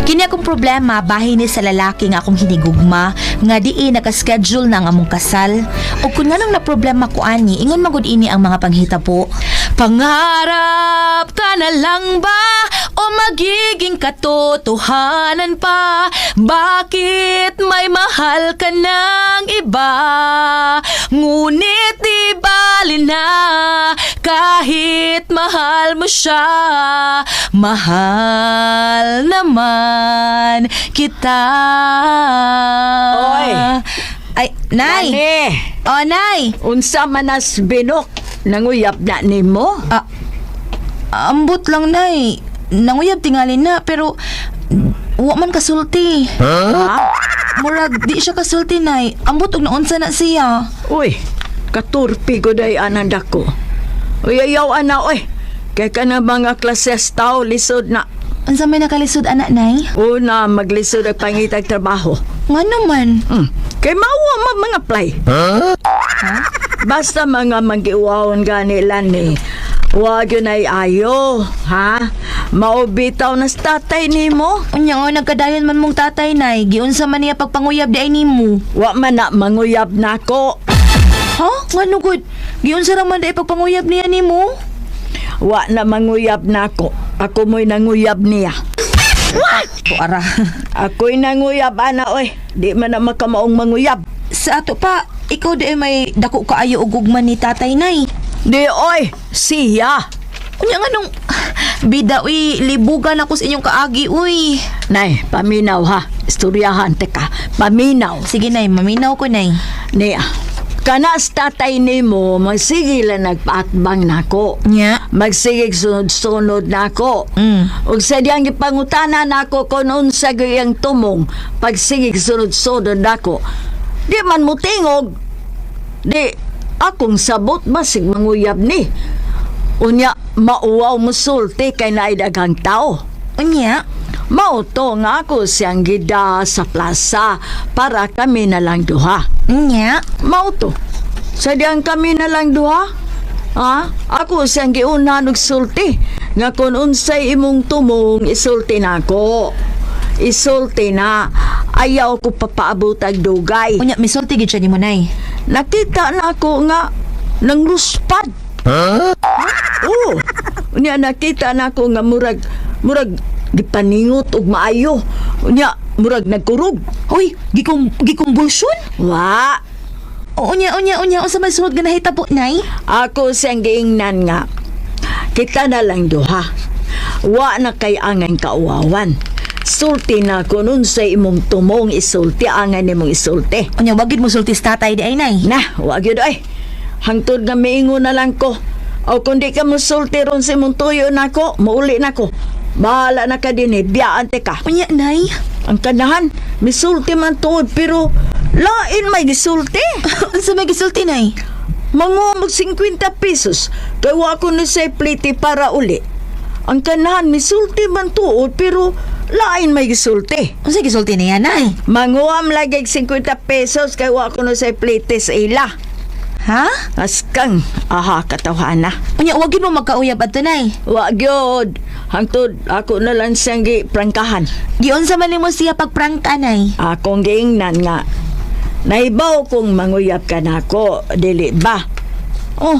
Kini akong problema bahin ni sa lalaki nga akong hinigugma nga diin nakaschedule na ang among kasal. Ug kun nganong na problema ko ani, ingon magud ini ang mga panghitabo. Pangarap ka na lang ba o magiging katotohanan pa? Bakit may mahal ka ng iba? Ngunit di bali na kahit mahal mo siya, mahal naman kita. Oy! Ay, Nay! Nani, Oh, Nay! unsa man as binok nanguyab na nimo? Ah, ambot lang, Nay. Nanguyab tingali na, pero wa man kasulti. Ha? Murag, di siya kasulti, Nay. Ambot og naunsa na siya. Uy, katurpi ko day anang dako. Uy, ayaw ana oy. Kay ka na mga klases tao lisod na. Unsa may nakalisod, anak, Nay? Una, maglisod ang pangitag trabaho. Nga naman. Kay mauwa ma mga apply. Basta mga magiuwaon gani lan ni. Wag yun ay ayo, ha? Maubitaw na sa tatay nimo. Unya nga, nagkadayon man mong tatay, Nay. Giunsa man niya pagpanguyab di ay nimo. Wa man na manguyab nako. Ha? Nga no, good. Giunsa ra man di ay pagpanguyab niya nimo? Wa na manguyab nako. Ako mo'y nanguyab niya. Tuara. Ako'y nanguyab, ana, oy. Di man na makamaong manguyab. Sa ato pa, ikaw di ay may dako kaayo og gugma ni tatay, Nay. Di, oy. Siya. Unya nga nung bida uy, libugan ako sa inyong kaagi uy. Nay, paminaw ha. Istoryahan, teka. Paminaw. Sige nay, maminaw ko nay. Niya. Kana sa tatay nimo, magsige lang nagpaatbang nako. Nya. Magsigig sunod-sunod nako. Ug sa diyang gipangutana nako kung unsa gyud iyang tumong pagsigig sunod-sunod nako. Di man mo tingog. Di akong sabot basig manguyab ni. Unya mauwaw mo sulti kay naay daghang tao. Unya. Mao to nga ako siyang gida sa plaza para kami na lang duha. Unya. Mao to. Sa diyang kami na lang duha. Ha? Ako siyang giuna og sulti nga kun unsay imong tumong isulti nako. Isulti na. Ayaw ko papaabot og dugay. Unya misulti gid siya nimo nay. Nakita na ako nga nangluspad. Huh? Oo. Unya nakita na ako nga murag murag gipaningot og maayo. Unya murag nagkurog. Uy, gikum gikumbulsyon? Wa. Unya unya unya unsa may sunod nga nahitabo nay? Ako siyang giingnan nga. Kita na lang duha. Wa na kay angay kauwawan. Sulti na kung unsay imong tumong isulti angay nimong isulti. Unya wag gid mo sulti sa tatay di ay nay. Na, wa gyud ay. Hangtod nga miingon na lang ko. O kung di ka mosulti ron sa imong tuyo nako, muuli nako. Bahala na ka din eh, biyaan te ka. Unya nay. Ang kanahan, misulti man tuod pero lain may gisulti. Unsa may gisulti nay? Manguha mag 50 pesos kay wa ko na sa plite para uli. Ang kanahan misulti man tuod pero lain may gisulti. Unsa gisulti niya nay? Manguha man lagi og 50 pesos kay wa ko na sa plite sa ila. Ha? Askang aha katawhana. Unya wag gid mo magkauyab adto nay. Wa gyud. Hangtod ako na lang siyang giprangkahan. Giunsa man nimo siya pagprangka nay? Akong giingnan nga. Naibaw kong manguyab ka nako, dili ba? Oh,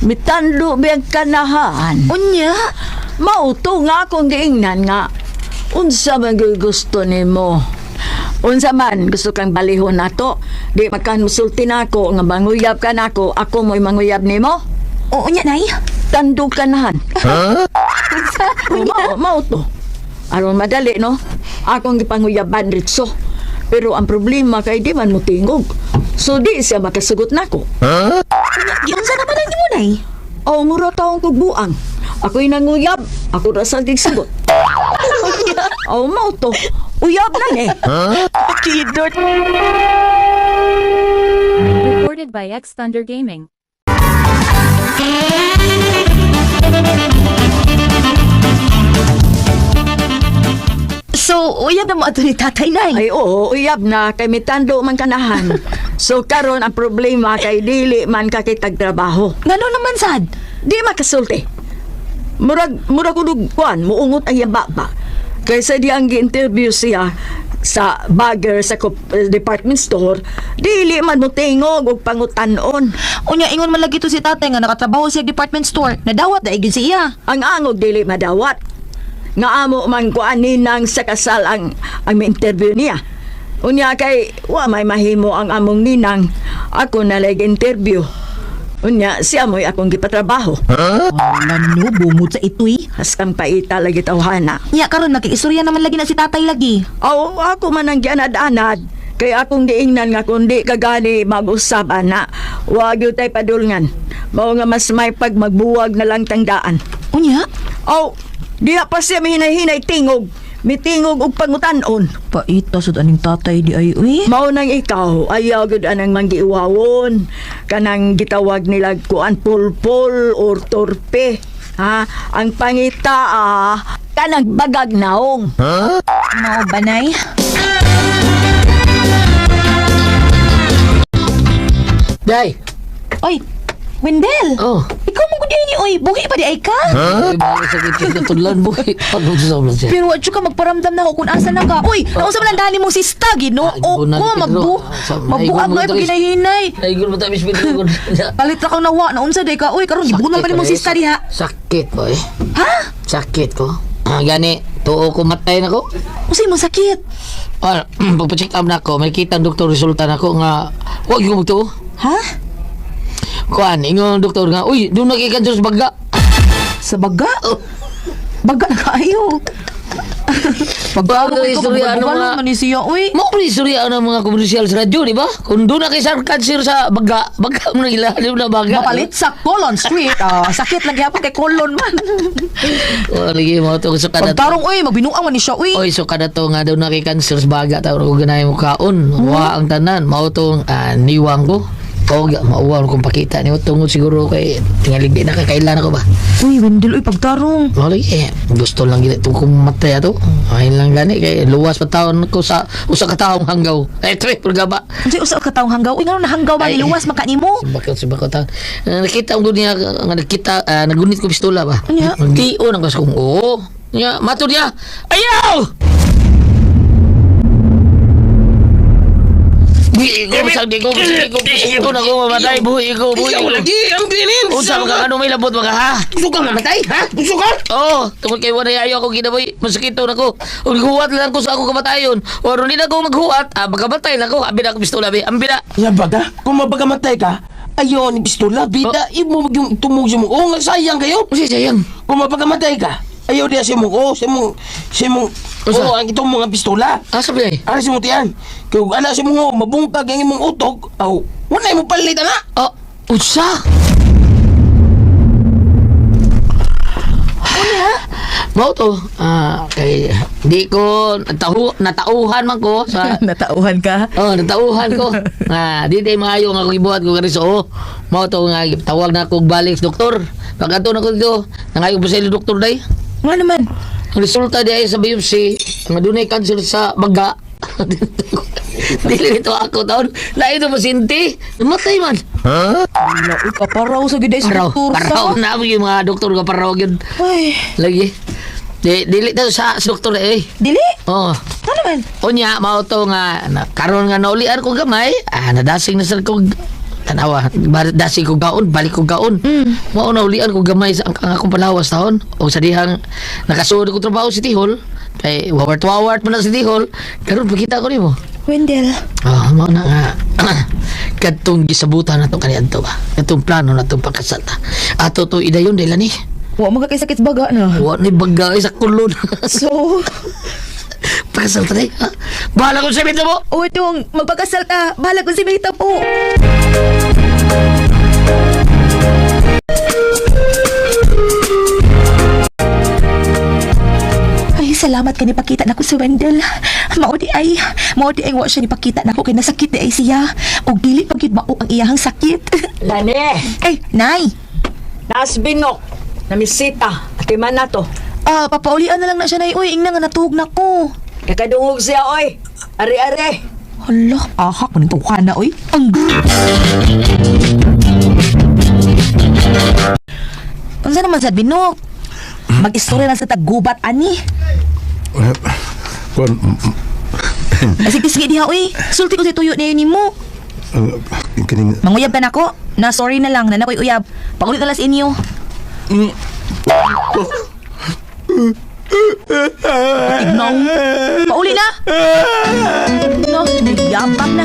mitando biyang kanahan. Unya. Mauto nga akong giingnan nga. Unsa man gyud gusto nimo? Unsa man gusto kang balihon nato? Di makan musulti nako nga manguyab ka nako, ako mo'y manguyab nimo? O unya nay. Tandog kanahan. Huh? Oh, mao, mao to. Aron madali no. Akong gipanguyaban ritso. Pero ang problema kay di man mo tingog. So di siya makasugot nako. Unya giunsa naman ang nimo nay? Oh, mura taong kog buang. Ako'y nanguyab. Ako ra sa sugot. Oh, mao to. Uyab na ni. Kidot. Recorded by X Thunder Gaming. So, uyab na mo ato ni tatay nay. Ay oo, uyab na kay mitando man kanahan. So karon ang problema kay dili man kakitag trabaho. Ngano naman sad? Di makasulti. Murag murag kunog kuan, muungot ang yaba ba. Kaysa di ang gi-interview siya sa bagger sa department store, dili man mo tingog og pangutan-on. Unya ingon man lagi to si tatay nga nakatrabaho siya department store. Nadawat daig gyud siya. Ang angog dili madawat. Nga amo man kuan ninang sa kasal ang interview niya. Unya kay wa may mahimo ang among ninang. Ako na lay interview. Unya siya mo'y akong gipatrabaho. Wala no, bungod sa itoy. Haskang paita lagi tawhana. Nya karon nakikistorya naman lagi na si tatay lagi. Aw, ako man ang gianad-anad. Kay akong giingnan nga kundi kagani mag-usab ana. Wa gyud tay padulngan. Mao nga mas may pag magbuwag na lang tangdaan. Unya? Aw, diha pa siya mihinay-hinay tingog. Mitingog og pangutan-on. Paita sud aning tatay di ay uy. Mao nang ikaw, ayaw gyud anang manggiiwawon. Kanang gitawag nila kuan pulpol or torpe. Ha? Ang pangita ah, kanang bagag naong. Mao banay. Day! Oy, Wendell. Oh. Ikaw mo gud ni oy, buhi pa di ay ka? Huh? Ay, sa kitchen na tudlan, buhi. Pag-usa sa siya. Pero wa jud ka magparamdam na ako kung asa na ka. Uy, nausa man ang dali mong sista Ginoo Ah, ko gibunan ni Pedro. magbu. Ah, Magbuag naigon na mo pag ginahinay. Naigon mo tayo, Miss Pedro. Palit ra kang nawa, naunsa day ka. Uy, karon gibunan pa nimo sista diha. Sakit ko eh. Ha? Sakit ko. Ah, gani, tuo ko matay na ko. Unsay mo sakit? Ah, pagpa-check up na ako, may kita ang doktor resulta na ako nga, huwag yung magtuo. Ha? Kuan, ingon ang doktor nga, uy, doon nagkikanser sa baga. Sa baga? Oh. Baga na kaayo. Pagkaro Bago ko istorya, ano magbugalan mga- man ni siya, uy. Mo pa istorya ang mga komersyal sa radyo, di ba? Kung doon na kay cancer sa baga, baga mo na ilalim na baga. Mapalit sa Colon Street. Ah, sakit lang gyapon kay Colon man. Oh, lagi mo to so kada to. Pagtarong uy, magbinuang man ni siya uy. Oy, so kada to nga daw na kay cancer sa baga tawo ko ganahin mo kaon. Wa ang tanan, mao tong niwang ko. O, mauwaw kong pakita niyo tungod siguro kay tingalig di na kakailan ako ba. Uy, Wendell, uy, pagtarong. Mao lagi eh, gusto lang gid itong kung matay ato. Ay lang gani kay luwas pa taon ko sa usa ka taong hanggaw. Eh, tre, purgaba. Unsay usa ka taong hanggaw? Uy, ngano nahanggaw ba Ay. niluwas man ka nimo? Sibakot ta. Nakita ko niya nga nakita nagunit ko pistola ba. Anya? Tio nang kas kong oo. Nya matud niya. Ayaw! Di ko sa di ko di ko ko na ko mamatay buhi ko buhi Ikaw ko. lagi ang pinin. Unsa man ka ano may labot mga ha? Gusto ka mamatay, ha? Gusto ka? Oo, tungod kay wala ayo ako ginaboy, masakit na ko. Ug huwat lang ko sa ako kamatayon. O ron na ako maghuwat, magkamatay lang ko, abi na ako pistola abi, ambi na. Yabaga, kung mabagamatay ka, ayaw ni pistola, bida, imo yung tumog sa mong, oh, nga sayang kayo. Usa sayang. Kung mapagamatay ka, ayaw diya sa mong, oh, sa mong, Usa? oh, ang itong mga pistola. Asa ba eh? Ara sa mong tiyan. Kaya kung ana sa mong, oh, mabungkag ang imong utok, aw, wala mo palit, ana. Ah, unsa? Mao to, kay di ko natauhan man ko sa Natauhan ka? Oh, natauhan ko. Nga di tay maayo nga akong ibuhat ko kari so. Oh, mao to nga tawag na akong balik sa doktor. Pag-adto na ko dito, nangayo pa sa ilo doktor day. Nga naman. Ang resulta di ay sa biopsy, nga dunay cancer sa baga. Dili nito ako taon. Lain to pasyente. Namatay man. Wala, uy, kaparaw sa gid sa Paraw, doktor sa. paraw na yung mga doktor nga paraw yun. Ay, Lagi. Di, dili to sa doktor eh. dili. Oh. Nga naman. Unya, mao to nga, na, karon nga naulian ko gamay, nadasing na sir ko, tanawa, dasing ko gaon, balik ko gaon. Mao naulian ko gamay sa ang akong palawas taon. O sa dihang nakasunod ko trabaho sa City Hall, kay wawart-wawart man na sa City Hall, karon pagkita ko nimo. Wendell. Ah, mao na nga. Kadtong gisabutan na to kaniadto ba. Kadtong plano na tong pagkasal ta. Ato to idayon dahil ni. Wa mo ka kay sakit baga na. Wa ni bagay sa kulon. So, Pagkasal ta day, ha? Bahala kung sabihin mo. o itong magpakasal ka, bahala kung si Mita po. Ay, salamat ka nipakita nako si Wendell. Mao di ay, mao di ay wa siya nipakita nako kay nasakit di ay siya. Og dili pa gyud mao ang iyahang sakit. Lani, Ay, nay. naas binok, namisita, atiman na to. Ah, papaulian na lang na siya nay. Uy, ingna nga natuog na ko. Kakadungog siya, oy. Ari-ari. Hala, ahak man ito na oy. Ang Unsa naman sad binok? Mag-istorya lang sa taggubat ani. Kuan, Sige, sige diha uy. Sulti ko sa tuyo na yun nimo. Kining Manguyab ka nako. Na sorry na lang, na nakoy uyab. Paulit na lang sa inyo. Tignaw. Pauli na. No, nagyabang na.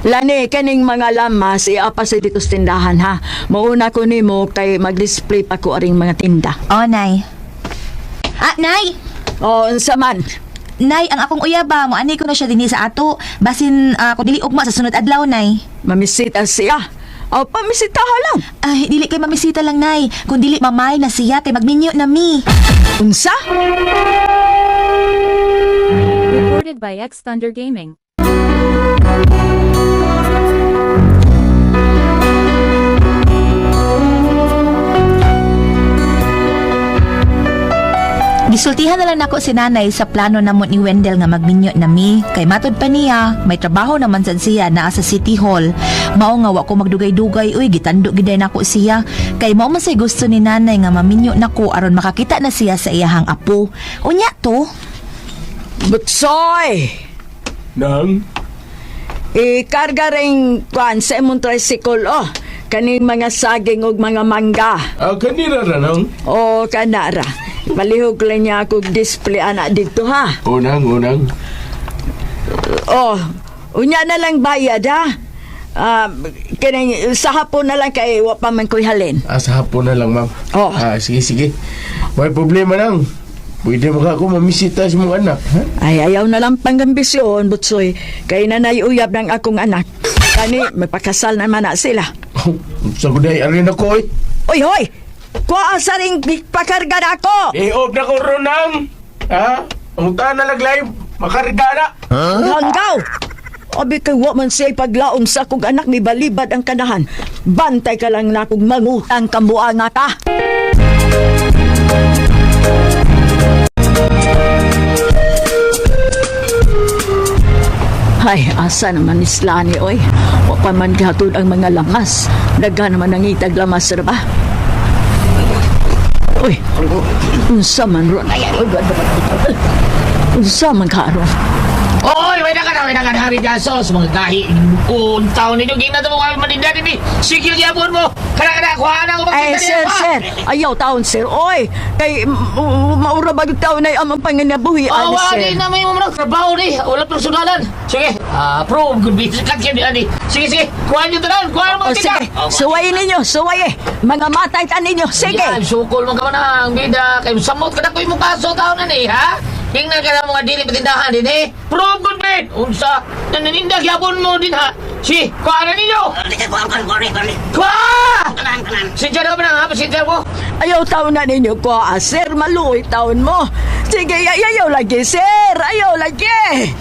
Lani, kaning mga lamas, iapa sa dito sa tindahan ha. Mauna ko nimo kay mag-display pa ko aring mga tinda. Oh, Nay. Ah, Nay! O, unsa man. Nay, ang akong uyaba, mo ani ko na siya dinhi sa ato. Basin kung dili ugma sa sunod adlaw, Nay. Mamisita siya. O, pamisitaha lang. Ay, dili kay mamisita lang, Nay. Kung dili mamay na siya kay magminyo na mi. Unsa? Recorded by X Thunder Gaming. Gisultihan na lang nako si nanay sa plano namo ni Wendell nga magminyo na mi. Kay matod pa niya, may trabaho naman sad siya naa sa City Hall. Mao nga wa ko magdugay-dugay, uy, gitando giday nako siya. Kay mao man say gusto ni nanay nga maminyo nako aron makakita na siya sa iyahang apo. Unya to, Butsoy! Nang? Ikarga rin kwan sa imong tricycle, oh. Kaning mga saging ug mga mangga. Ah, kanira ra nang. O, kanara. Palihog lang niya akong display ana dito ha. Unang, unang. Oh, unya na lang bayad ha. Ah, kining sa hapon na lang kay wa pa man ko'y halin. Ah, sa hapon na lang, ma'am. Oh. Ah, sige, sige. May problema nang. Pwede mo ka ako mamisita sa mong anak, ha? Ay, ayaw na lang pangambisyon, Butsoy. Kay nanay uyab ng akong anak. Kani, magpakasal naman na sila. Oh, sa kuday, arin ako, eh. Oy, hoy! Kuha sa ring pakarga na ako! I-off na ko ron, nang. Ha? Ang na laglay, makarga na. Hanggaw! Abi kay wa man siya paglaom sa akong anak, may balibad ang kanahan. Bantay ka lang na kung mangutang kamuanga ka. Ay, asa naman ni Slani, oy. Wa pa man gihatod ang mga lamas. Daghan naman ang itag lamas, ra ba? Uy, unsa man ron? Ay, ay, ay, ay, unsa man karon? Oy, may na ka na, may na ka na, Hari Jasos. Mga gahi, untaw ninyo, gina mo kami maninda ni Sigil gyapon mo. Kana kana, kuha na ko Ay, sir, sir. Ayaw taon, sir. Oy, kay maura ba yung taon na amang panginabuhi, Oh, ani, wala sir? di na may mga trabaho ni. Wala personalan. Sige, approve. Good business. Cut kayo ni. Sige, sige. Kuha nyo tanan. Kuha mo O, sige, suwayin ninyo, suwayin. Mga matay ta ninyo, sige. Yan, sukol mo ka man ang bida. Kay samot ka na ko imong kaso taon na ni, ha? Tingnan ka na mga dili patindahan din, eh. Prove good man. Unsa, nananinda gyapon mo din, ha? Si, kuha na ninyo. Kuha! Sinsya na ba na, ha? Pasensya mo. Ayaw taon na ninyo ko, ah, sir. Maluoy taon mo. Sige, ayaw lagi, sir. Ayaw lagi.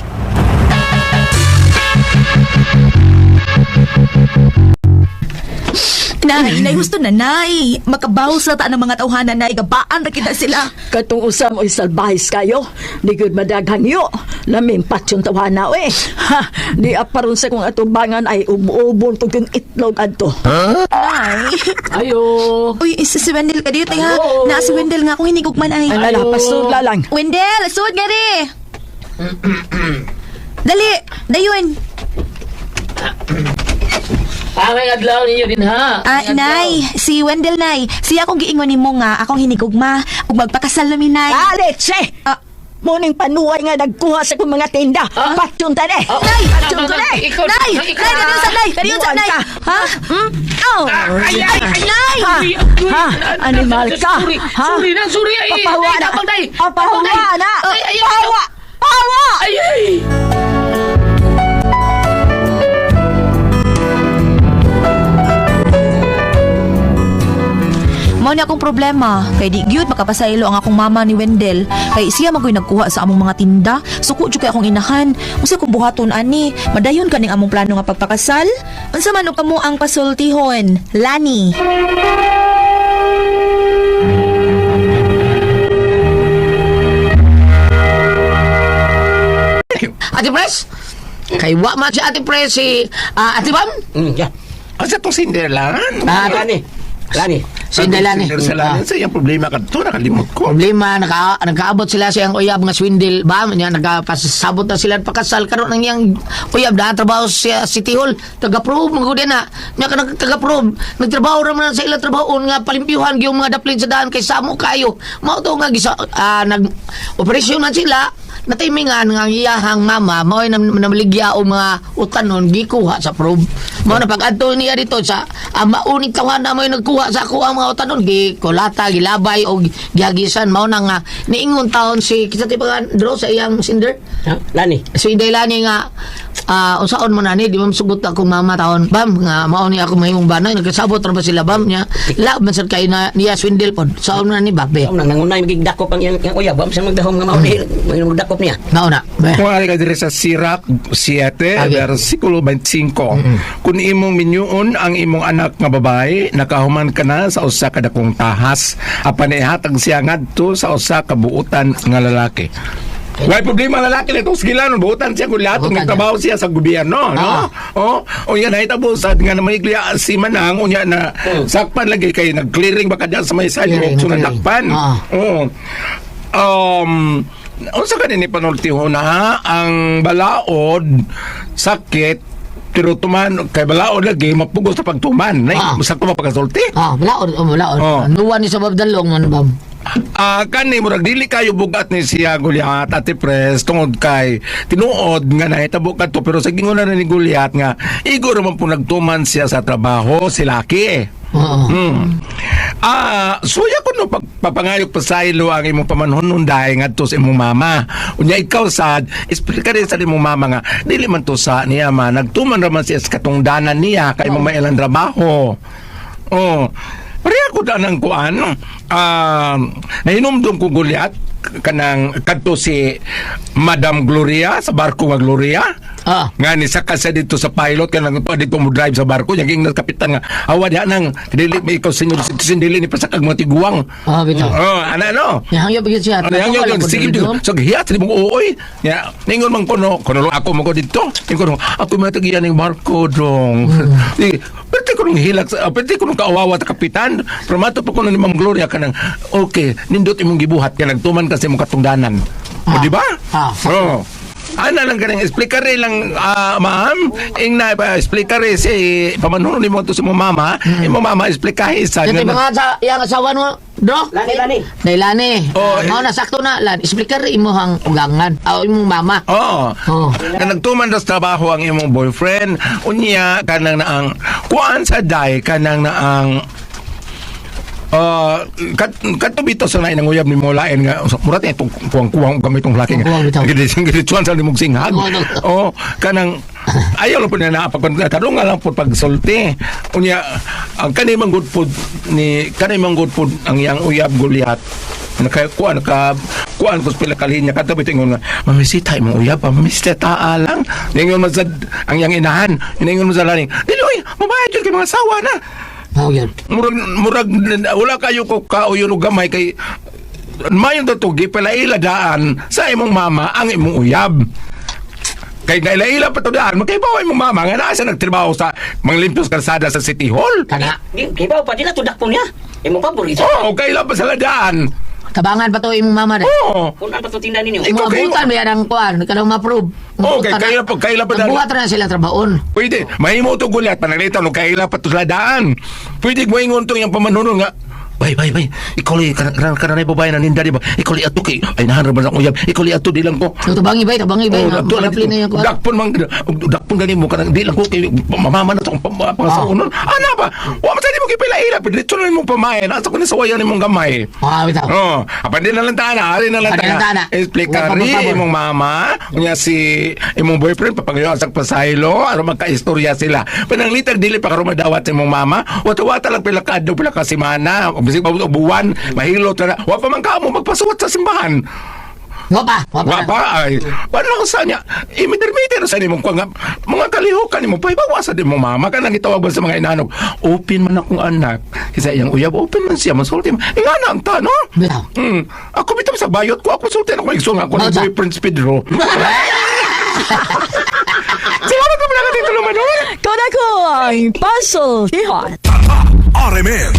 Nay, nay gusto na nay. Makabaw sa ta ng mga tawhana nay, gabaan ra kita sila. Katong usam oy salbahis kayo. Di gud madaghang yo. Laming patyon tawana oy. Ha, di aparon sa kong atubangan ay ubo-ubon tug yung itlog adto. Nay. Ayo. Uy, isa si Wendell ka dito ha. Hello? Na si Wendell nga akong hinigugman ay. Ay, ala, pasudla lang. Wendell, sud nga ri. Dali, dayon. Ah, may adlaw ninyo din, ha? Ah, May adlaw. nay, si Wendell nay. Siya akong giingon nimo nga akong hinigugma ug magpakasal na mi nay. Ah, leche! Ah. Muning panuay nga nagkuha sa kong mga tinda. Ah? Patyon ta eh. Ah, Nay! Patyon ta eh. Ikaw, Nay, ikaw. nay, kaniyon sa nay, kaniyon sa Buwan nay. ka. Ha? Hmm? Oh. Ay, ay, ay, Nay! Ha? Ay, Ha? Animal ka? Sorry, Ha? sorry na, sorry. Ay, Papawa ay, na. tapang, day. Papawa Tapang, day. na. Ay, ay, ay. Pawa! Pawa! Ay, ay. Mao ni akong problema kay di gyud makapasaylo ang akong mama ni Wendell kay siya magoy nagkuha sa among mga tinda. Suko jud kay akong inahan. Unsa kong buhaton ani? Madayon kaning among plano nga pagpakasal? Unsa man og kamo ang pasultihon? Lani. Ate Pres? Kay wa man si Ate Pres si Ate Bam? Yeah. Asa tong Cinderella? Ah, Lani. Lani. Si Inday Lani. Sa Lani. Ah. Sa iyang problema kadto nakalimot ko. Problema nakaabot sila sa iyang uyab nga swindle ba nya nagapasabot na sila pakasal karon ang iyang uyab na trabaho sa City Hall taga-approve man gud na nya ka taga-approve nagtrabaho ra man sa ilang trabaho nga palimpyuhan gyud mga daplin sa daan kay samo kayo mao to nga gisa, nag operasyon man sila natimingan nga ang iyahang mama mao'y namaligya og mga utanon gikuha sa probe mao na pag-adto niya dito sa ang mauning tawhan na mo'y nagkuha sa ako ang mga utanon gikulata gilabay og gihagisan mao na nga niingon taon si kita ti pa draw sa iyang sinder. Ha? Lani. Si Inday Lani nga unsaon mo na ni di mo sugot akong mama taon bam nga mao ni ako mahimong banay nagkasabot ra ba sila bam niya la man sad kay na niya swindle pod saon mo na ni babe. Ang nangunay magigdakop ang iyang iyang uyab, sa magdahom nga mao ni magdakop niya. Mao na be. Kung ari ka diri sa Sirach 7, Okay. versikulo 25. Kung imong minyuon ang imong anak nga babae, nakahuman ka na sa usa ka dakong tahas, apan ihatag siya ngadto sa usa ka buutan nga lalaki. Way problema ang lalaki nito sa gilanon, buutan siya kung lahat Buutan nagtrabaho siya sa gobyerno, no? Ah. Oh, unya nahitabo sad nga namaligya si Manang, unya na sakpan lagi kay nag-clearing baka diyan sa may Clearing, sidewalk so clearing. nadakpan. Ah. Oo. Unsa ka ni panultihon ha? Ang balaod sakit pero tuman kay balaod lagi mapugos sa pagtuman. Nay, Ah. sakto ba pagkasulti? Ah, balaod, oh, balaod. Oh. Nuwan ni sa babdalong man bam. Ah, kani murag dili kayo bugat ni siya Goliath Ate Pres tungod kay tinuod nga nahitabo kadto pero sa gingon na ni Goliath nga igo ra man po nagtuman siya sa trabaho si laki. Oo. Suya ko no pagpapangayok pasaylo ang imong pamanhon dahil ngadto sa imong mama. Unya ikaw sad, explain rin sa imong mama nga dili man to sa niya ma nagtuman ra man siya sa katungdanan niya kay oh. Mamailan trabaho. Oh. Pareha ko na ng kuan. Nahinumdum ko Goliath kanang kadto si Madam Gloria sa barko nga Gloria. Ah. Nga ni saka siya dito sa pilot kanang pa dito mo drive sa barko nya ging kapitan nga awa diha nang dili may ikaw senior citizen dili ni pasakag mga tiguang. Ah, bitaw. Oh, ana no. Nihangyo pa gyud siya. Ano yang yun? Sige, dito. So, gihiyat, di mong uuoy. Ya, ningon man kono, kono lang ako mo ko dito. Ningon ko, ako may tagiyan ng barko dong. Di, pwede ko nung hilak, pwede ko nung kaawawa ta kapitan. Pero mato pa ko ni Ma'am Gloria kanang, okay, nindot imong gibuhat ka nagtuman kasi imong katungdanan. O, Ah. di ba? Ah. Oo. Ana lang kanang explicare lang ma'am ing na explicare si pamanhunon nimo to sa imong mama, imong mama explikahe sa Yung mga sa iyang asawa no, Dro? Lani, lani. Nailani. Oh, Oh, mao na sakto na lan. Explicar imo hang ugangan. Aw imong mama. Oo. Oo. Nga nagtuman ra sa trabaho ang imong boyfriend, unya kanang naang kuan sa day kanang naang kadto bitaw sa nain ang uyab ni mo lain nga mura tay itong kuwang-kuwang gamit tong laki nga. Kuwang bitaw. Giditsuan sa nimong singhag. Oo. Oh, kanang ayaw lang po na napag tarong nga lang po pagsulti. Unya ang kani man good food ni kani man good food ang iyang uyab Goliath. Naka kuan ka kuan ko sa pila kalinya kadto bitaw ingon nga mamisita imong uyab pa mamisita taa lang. Ningon man sa ang iyang inahan, ningon man sa laning. Dili oy, mabayad jud kay mga asawa na. Mao gyud. Murag murag wala kayo ko kauyon og gamay kay mayon to gipalaila daan sa imong mama ang imong uyab. Kay naila-ila pa to daan, makaibaw imong mama nga naa siya nagtrabaho sa manglimpyos kalsada sa City Hall. Kana. Di kay ba pa di na to dakpon niya. Imong paborito. Oo, oh, kaila pa sa ladaan. Tabangan pa to imong mama dai. Oo. Kung ano pa to tinda ninyo. Ikaw Mga kayo- butan ba yan ang kuan, kanang ma-approve. Oo, kay kaila pa daan. Buhat ra na sila trabaon. Pwede, mahimo to gulat, pananglitan, o kaila pa to sa ladaan. Pwede mo ingon to yung pamanunong nga, Bay, bay, bay, ikaw li, kanang babae na ninda, di ba? Ikaw li ato kay, ay nahanap ba sa uyab? Ikaw li ato, di lang ko. So tabangi bay, tabangi bay. Oh, dakpon Malapli na yung kuan. dakpon man dakpon gani mo kanang di lang ko kay mamama na tong pangasawon. Ana ba? Wa man sa nimo gipilaila, diretso na nimong pamain. Asa ko ni sawayan nimong gamay. Ah, bitaw. Oh, apan di na lang tana, ari na lang Ari na tana. tana. Explikari Huwag pa, imong mama, unya si imong boyfriend papangayo sa pasaylo, aron magkaistorya sila. Pananglitag dili pa karon madawat sa imong mama, wata-wata lang pila ka adlaw, pila ka semana, o bisig pa buwan, mahilot na. Wa pa man kamo magpasuwat sa simbahan. Wa pa, wa pa. Wa pa ay. Wala ko sa niya. Imitermiter sa nimong kuwan nga mga kalihukan nimo pahibawa sa imong mama kanang gitawag ba sa mga inanog. Open man akong anak. Kasi iyang uyab open man siya masulti. Ingana ang ta no. Bitaw. Ako bitaw sa bayot ko ako sulti ako igsoon ako ni Mao sa- boyfriend si Pedro. Salamat po pala natin tulungan. Kau na ko ang puzzle. RMN.